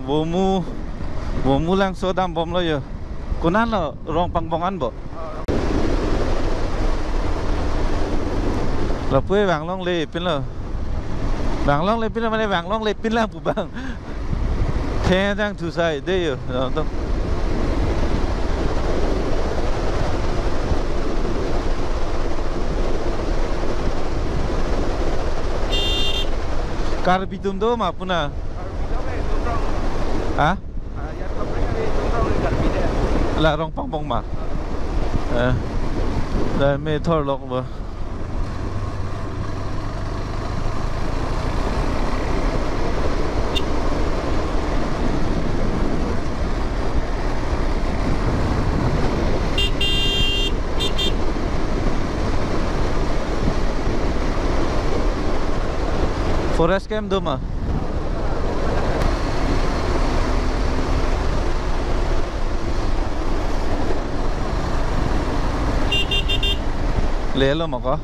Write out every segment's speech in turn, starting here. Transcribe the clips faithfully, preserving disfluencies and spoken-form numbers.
Vomu, Vomu Langso dambomlo yo. Konatlo, Rongpangbong anbo? Lapu-e vanglongle pinlo. Vanglongle pinlo mane vanglongle pinlang pu abang. Theng jang thusai de yo. Karbi atum do ma puna? Ha? La Rongpangbong ma? Eh. Da me thorlok ba. Forest camp do ma? Lelo ma ko.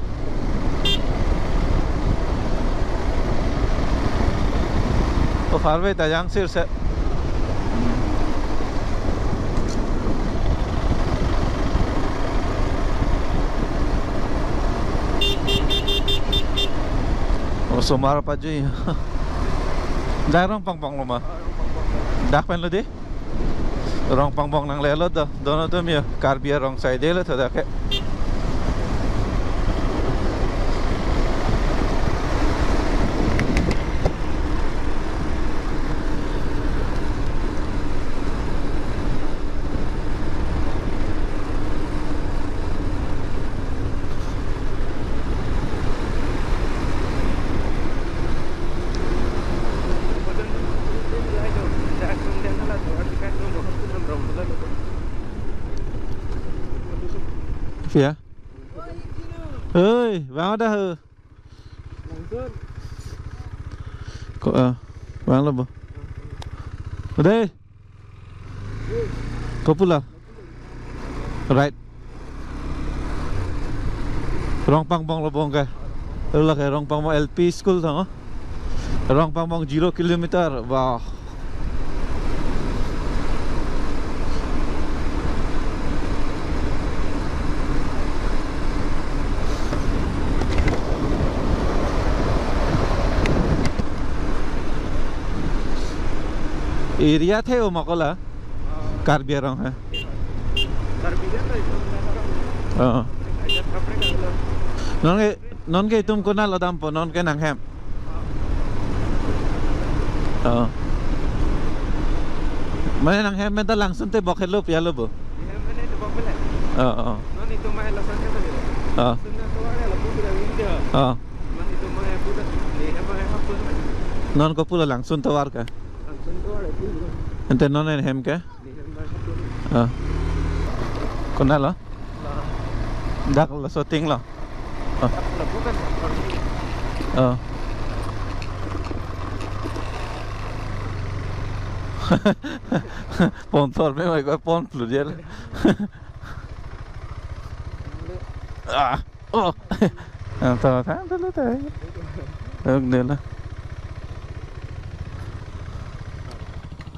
O, farve ta jang sir se. Osomar pajui. Dak Rongpangbong lo ma? Dak pen lo di? Rongpangbong nanglelo do, dono atum yo, Karbi arong side lo tho dak ke. Ya. Oi, bang ada he. Ko, eh, bang lo bo. Udah. Kopi lo? Right. Rongpangbong lo bong ke. Lo ke Rongpangbong L P school tho. Rongpangbong zero kilometer. Wah. Area the o ma ko la? Karbi arong he. Karbi kan lah itu, orang. Oh. Ajat kaprek kalau. Non ke, non ke itum konatlo dampo, non ke nanghem. Oh. Mane nanghem pen ta Langsun te bok helo pi alo bo. Nanghem pen itu bok helo. Oh, oh. Non itum mai lason ke tadi. Oh. Sun na to ada lapu sudah winter. Oh. Non itum mai putar. Nanghem mai apa? Non kopi lo, Langsun tovar ke? Langsun tovar itu. Ante non nanghem ke? Ah. Konatlo? Dak lo shooting lo. Ah. Ah. Sponsor me mai ko pon plu dia. Ah. Oh. Ang tama tang dulu tayo. Tawag nila.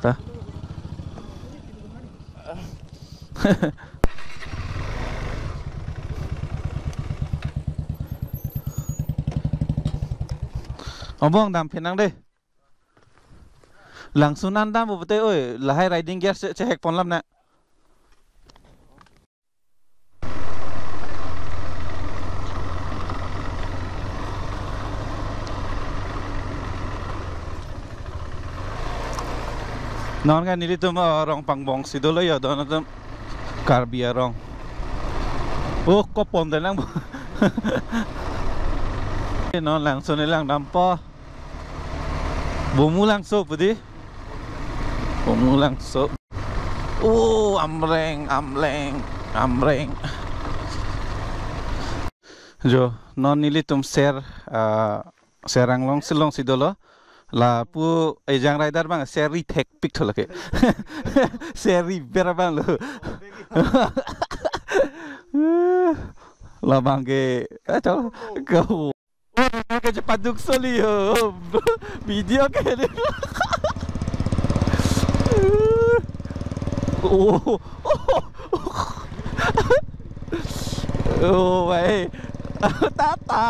Ta. Obong, dam phenang de. Langsun an dam pute oi, lahai riding gear che, chehek ponlap na. Non ke nelitum, eh, Rongpangbong si dolo yo, don atum Karbi arong. Oh, kopon de lang. Non Langsun lang dampo. Vomu Langso pudi? Vomu Langso. Oh, Amreng, Amreng, Amreng. Jo, non nelitum ser, ah, ser anglong silong si dolo. Lapu ejang rider bang, ser ri thekpik tho lake. Ser ri ber bang lo. Labang ke, eh, chalo, ke Oh, ke cepat duk soli yo. Video ke. Oh, oh, bhai. Tata.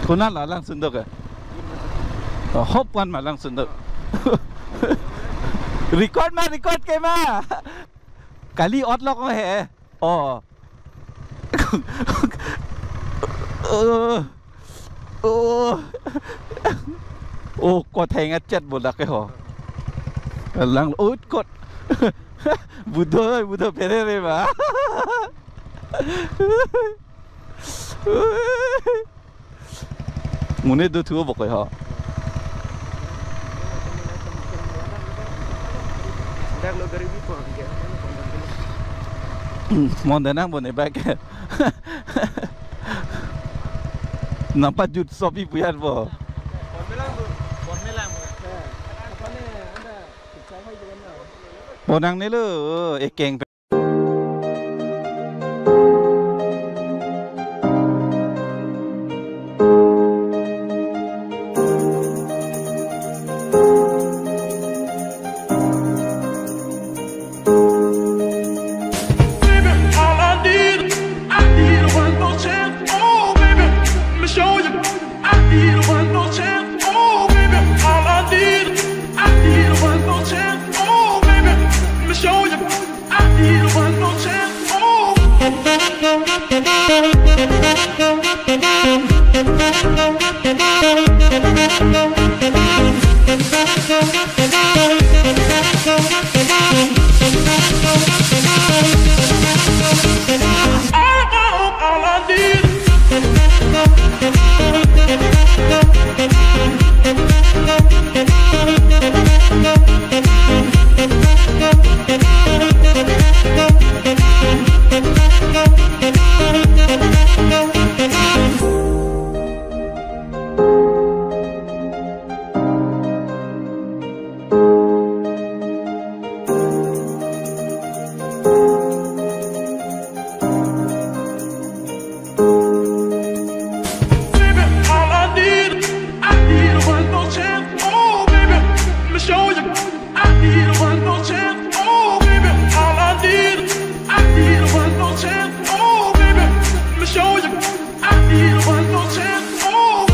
Konat lo, langsun do ke? Oh, hop wan ma langsun do. Record ma, record ke ma. Kali ot lo ko he. Oh. Oh. Oh. Oh, kot heng achet bodak ke ho. Lang ut kot. Budo, budo pere re ba. Mune do thu bokoi ho. Dak lo gari bi pon ke. Hmm, mon denang bone bike. Napa jut sopi puyat bo. Bonang ne lo, ekeng. Baby, all I need, I need one more chance. Oh, baby, let me show you. I need one more chance. Oh, baby, all I need, I need one more chance. Oh, baby, let me show you. I need one more chance. Oh. All I want, all I need. Baby, all I need, I need one more chance. Oh, baby, let me show you. I need one more chance. Oh, baby, all I need, I need one more chance. Oh, baby, let me show you. I need one more chance. Oh.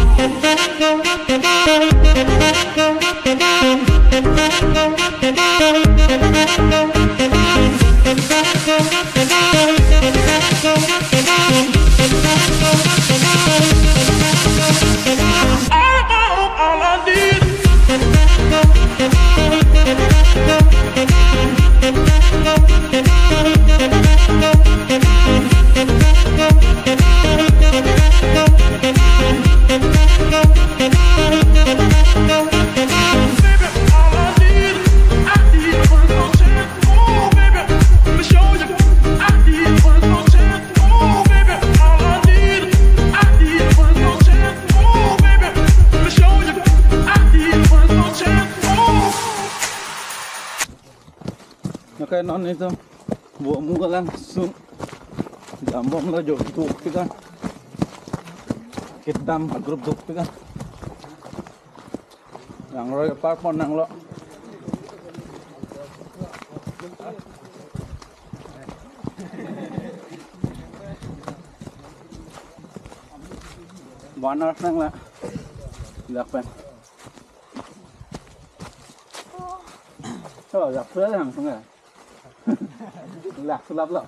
All I want, all I need. Baby, all I need, I need one more chance. Oh, baby, let me show you. I need one more chance. Oh, baby, all I need, I need one more chance. Oh, baby, let me show you. I need one more chance. Oh. Okay, non itu. Bo mu kalang sung. Dambom lo jo duk tiga. Kedam a group duk tiga. Yang roi par pon nanglo. One hour nanglo. Dak pen. Oh, dak pen langsung ya. Lah, sulap lo.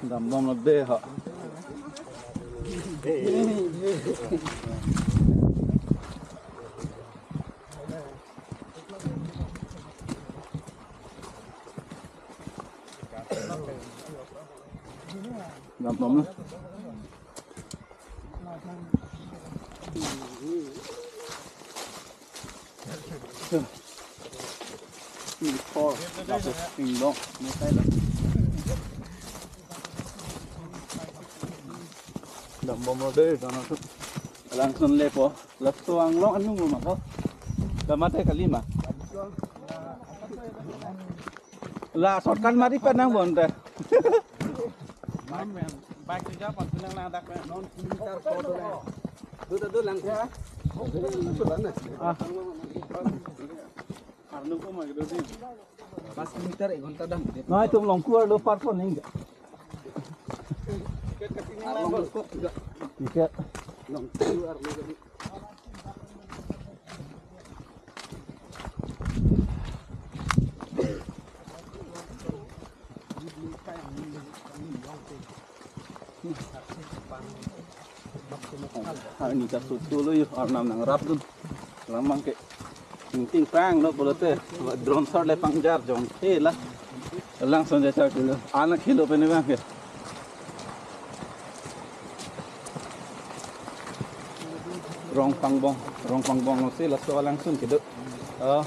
Dambom lo de ho. Dambom lo. Dambom lo de, dana tu. Langsung lepo. Laso anglong anung lo mako. Damate kali ma. La shortcut mari pa nang bonta. Bike reserve pon, tunang lang dak non kilometer ko do lang. Do do do lang. Ya. Ah. Arno ko ma do din. Pas kilometer ek ghonta dam. Noi tum Longku arlo par pon ning. Ticket cutting lang. Arlo ko juga. Ticket. Longku arlo. Arni ta sutu lo yo, arnam nangrapdun. Lamang ke. Ting ting pang lo pulote. Drone shot le pangjar jong ke la. Langsun ja char kilo. Anak kilo pen bang ke. Rong Pangbong, Rong Pangbong lo si laso alangsun kedo. Oh,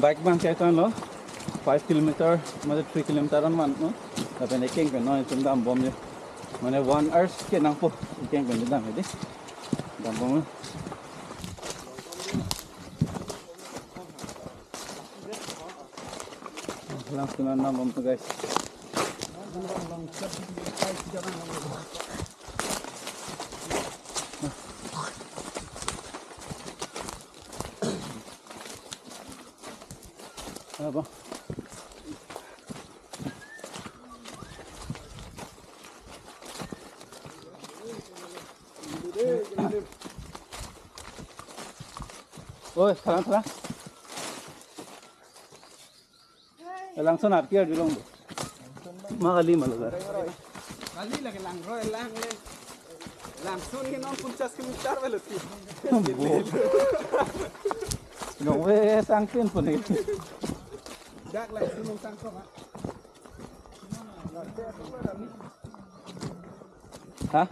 bike bang kaitan lo, five kilometer, mate three kilometer an man, no? Lapen ekeng pen noi tum dambom je. Mane one hours ke nangpo, ekeng pen dam edi. Dambom lo. Langsun an dambom to, guys. Apa? Oi, sekarang, sekarang. Langsun arpi arjulong. Ma kali ma lo, sir. Kali lagi lang roi lang le. Langsun ke non puncak kilometer belo ti. No we sangpin pun ni. Dak langsun nong sangko ma. Ha?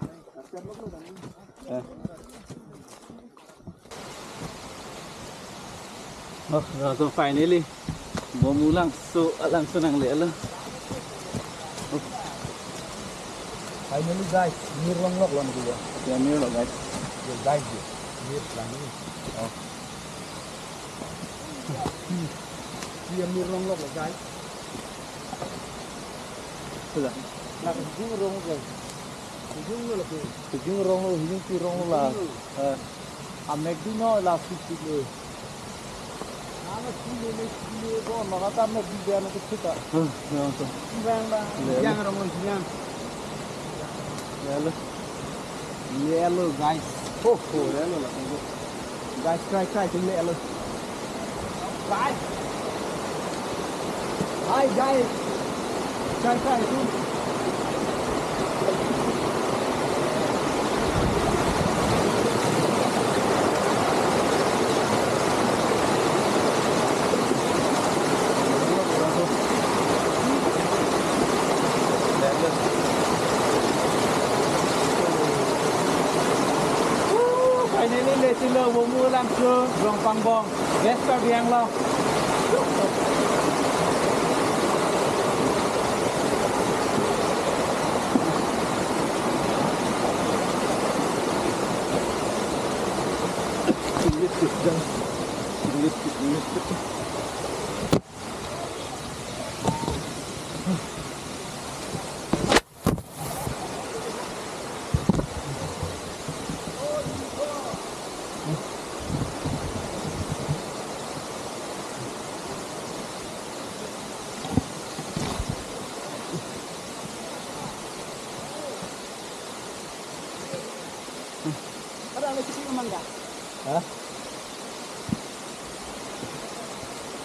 Eh. Oh, langsung finally. Bomu langso, langso nangle lo. Oh. Finally, guys, mir longlok lo nang ya. Ya, mir lo, guys. Ya, guys, ya. Mir lang ni. Oh. Iya, mir longlok lo, guys. Sudah. Lah, hijung rong lo. Hijung lo lagi. Hijung rong lo, hijung pi rong lo la. Hijung lo. Eh. Amek di no la sisi lo. Amek di no, mek di no, bo, maka ta amek di dia no kecil ta. Hmm, ya, betul. Yang bang, bang. Iya, iya. Yang rong lo, yang. Yellow. Yellow, guys. Oh, oh, yellow lah. Guys, try, try, tinggal yellow. Guys. Hi, guys. Try, try, tinggal. Finally, lesi lo, Bomu langso, Rong Pangbong, West Karbi Anglong. Ada lagi sih, Mang, nggak? Hah?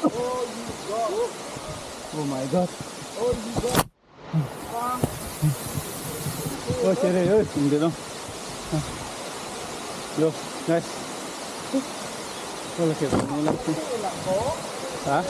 Oh, you God. Oh my God. Oh, you God. Oh, chere, oh, hindi lang. Yo, guys. Wala kayo, wala kayo. Ha?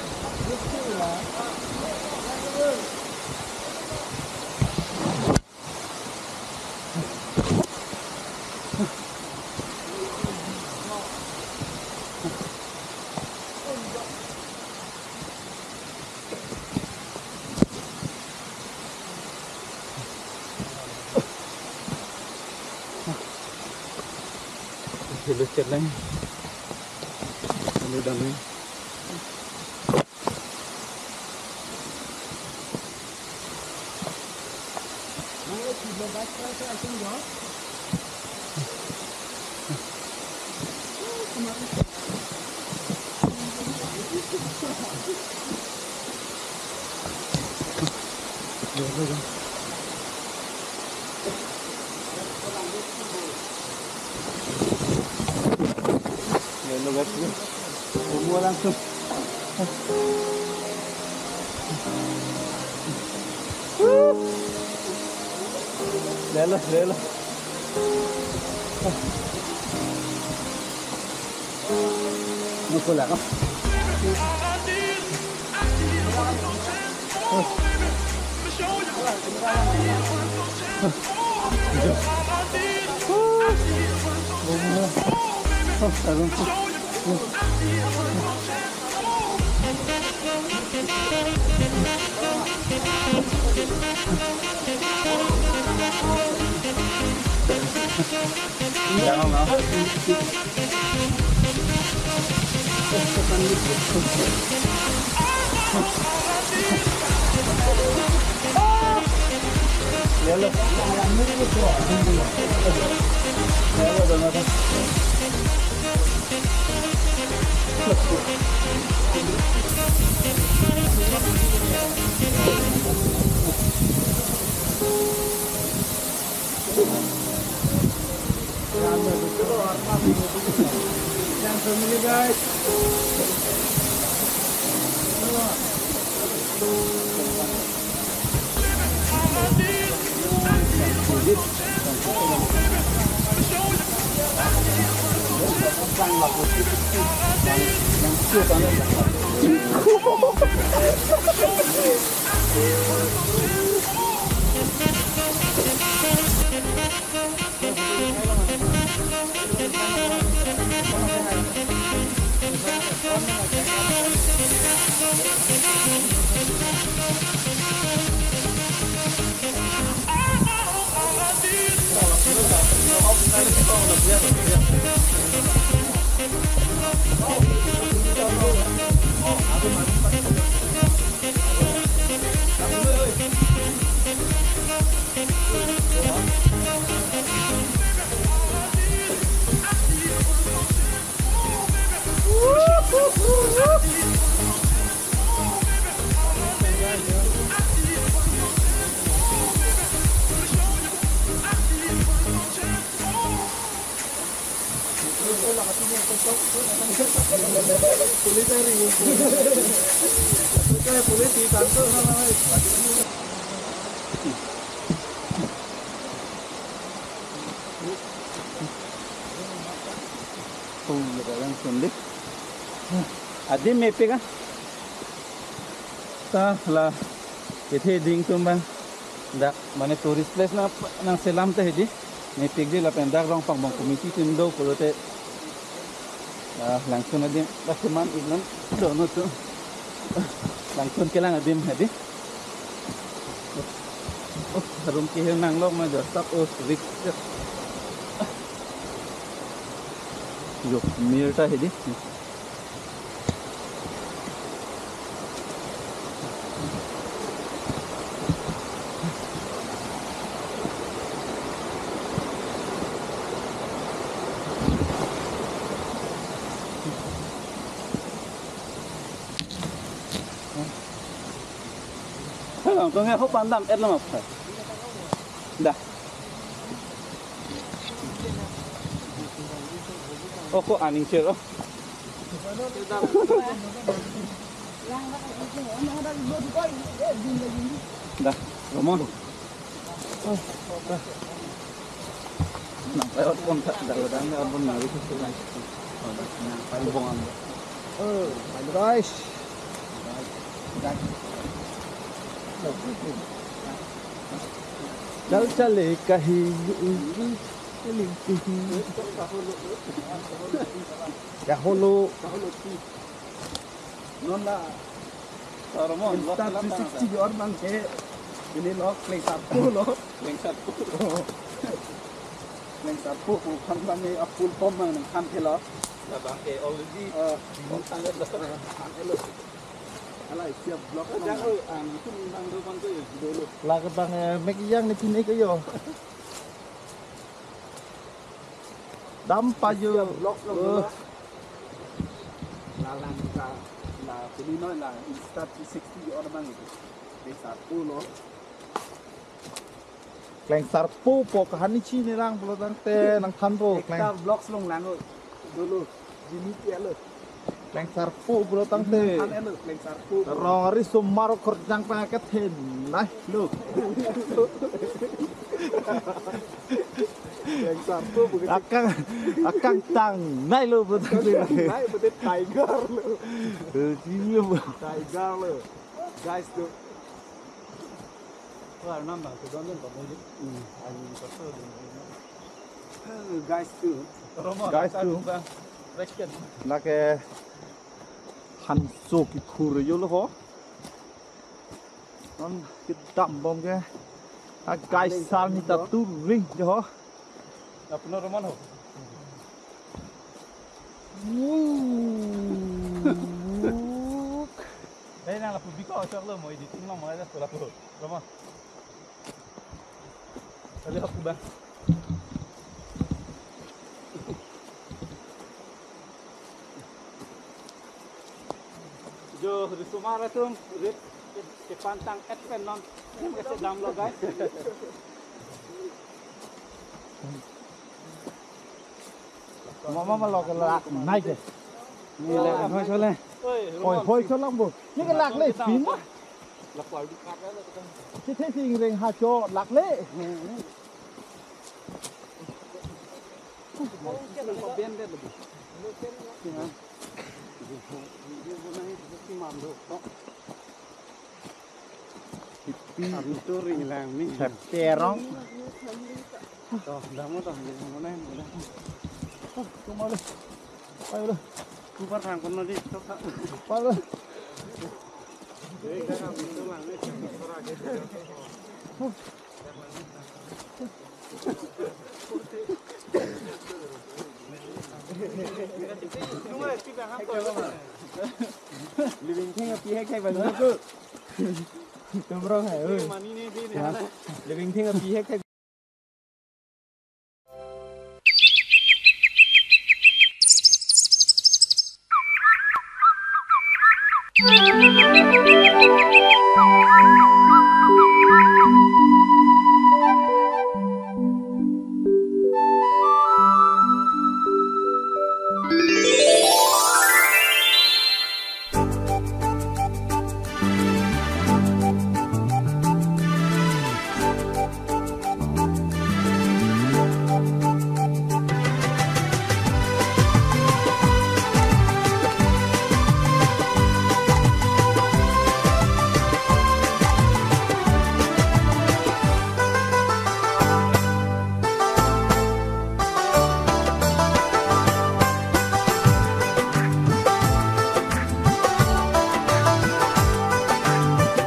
Hello, cheleng. Hello, damai. Hello guys, semua langsung. Lelo, lelo. Nukula ko. Adim mepik ah. Ta la kethe ding atum abang dak mane tourist place na nangselam te hedi. Mepik di lapen dak Rongpang Bong Committee atum do pulote, ah, langsun adim dak keman iknon do no tu. Langsun kelang adim hedi. Oh, harum ke nang lok ma jor tap, oh, rik. Yo, mir ta hedi. Hello, kong ho pandam et lama phai. Da. Oh, ko aning cher, oh. Da, Ramon. Nang pai ot pon tha, da, da, da, pon nari tu, tu, da. Oh, da, nang pai bong ang. Oh, guys. Chal chale kahi, kahi, kahi. Kaholo. Non la. Ramon, Insta three sixty ke-or abang ke. Pini lo, Klengsarpo lo. Klengsarpo. Klengsarpo, pu phan abang ke, a full form abang nangthan ke lo. Labang ke already. Ah. Than ke lo. Than ke lo. Ala, isi vlog. Jang, oi, ah, nangtum bang do bang ko yo. Do lo. La ke bang, eh, mek yang ni pini ko yo. Dam pajo. Vlogs lo, oh. Lalang ka, la pini noi la Insta three sixty order bang itu. Desa tu lo. Klengsarpo po kahani chinirang pulo tangte nangthanpo kleng. Ekta vlogs long lang lo. Dulu. Jimmy Tia lo. Klengsarpo pulo tangte. An elo, klengsarpo. Rong ari sumar korjang pa kethen nai lo. Klengsarpo begitu. Akang, akang tang nai lo pulo tangte. Nai betul tiger lo. Eh, sini lo. Tiger lo. Guys tu. Wah, nambah tu don don kau ni. Hmm. Ayo, kau tu don. Guys tu. Guys tu. Lake hanso kikhur jo lo ho. Non kedam bom ke. Ah, guys, sal ni ta tu ring jo ho. Apno roman ho. Wuk. Dai nang lapu biko chok lo mo editing lo mo ya sekolah pu. Roman. Kali aku bah. Jo, risumar atum, rit, kepantang et pen non. Ini kasih dam lo, guys. Mama malah kelak naik ya. Ni lak hoi sole. Oi, hoi sole bu. Ni kelak le, pin lah. Lapal di kata lo kan. Kita sing ring ha cho lak le. Hipi. Amin tu ring lang ni. Terong. Toh, damo toh, damo nai, damo nai. Oh, kemana? Ayo lo. Kupar thang kono di, tok sa. Ayo lo. Living thing api hai khai bang ko. Tum rong hai, oi. Living thing api hai khai.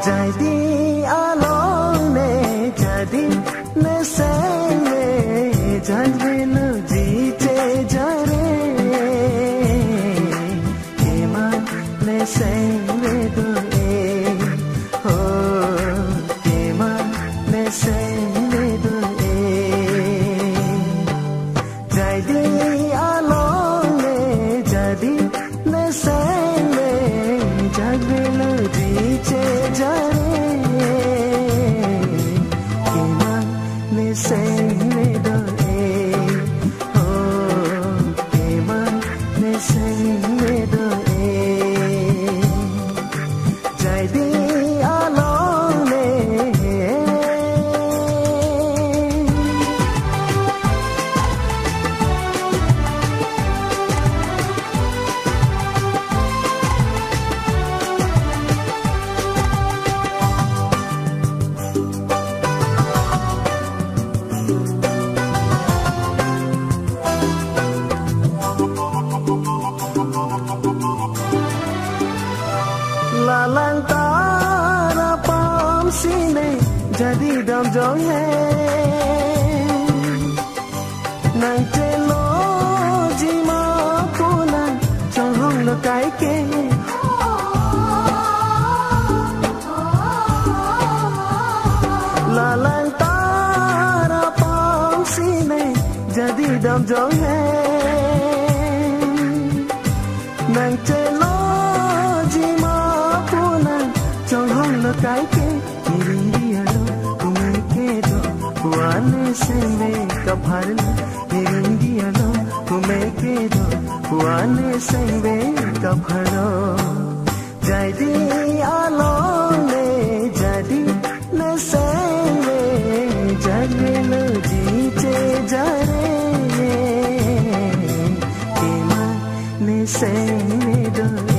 Jadi along ne, jadi ne seng ne, jangvelu jiche jare. Keman ne seng ne do e, ho, keman ne seng ne do e. Jadi along ne, jadi ne seng ne, jangvelu jiche jare. Keman ne seng ne do e, oh, keman ne seng ne do e. Jadi along ne. Lalang tara pam sine jadi dam jong he. Nang chelo jima pulang chonghong lo kai ke. Lalang tara pam sine jadi Dam jong he nang chelo jima puna chonghong lo kai ke niring dialo kume kedo puane sengve kapharlo niring dialo kume kedo puane sengve kapharlo. Jadi along le jadi ne sengve jadi lo ji che jare kema ne sengve do.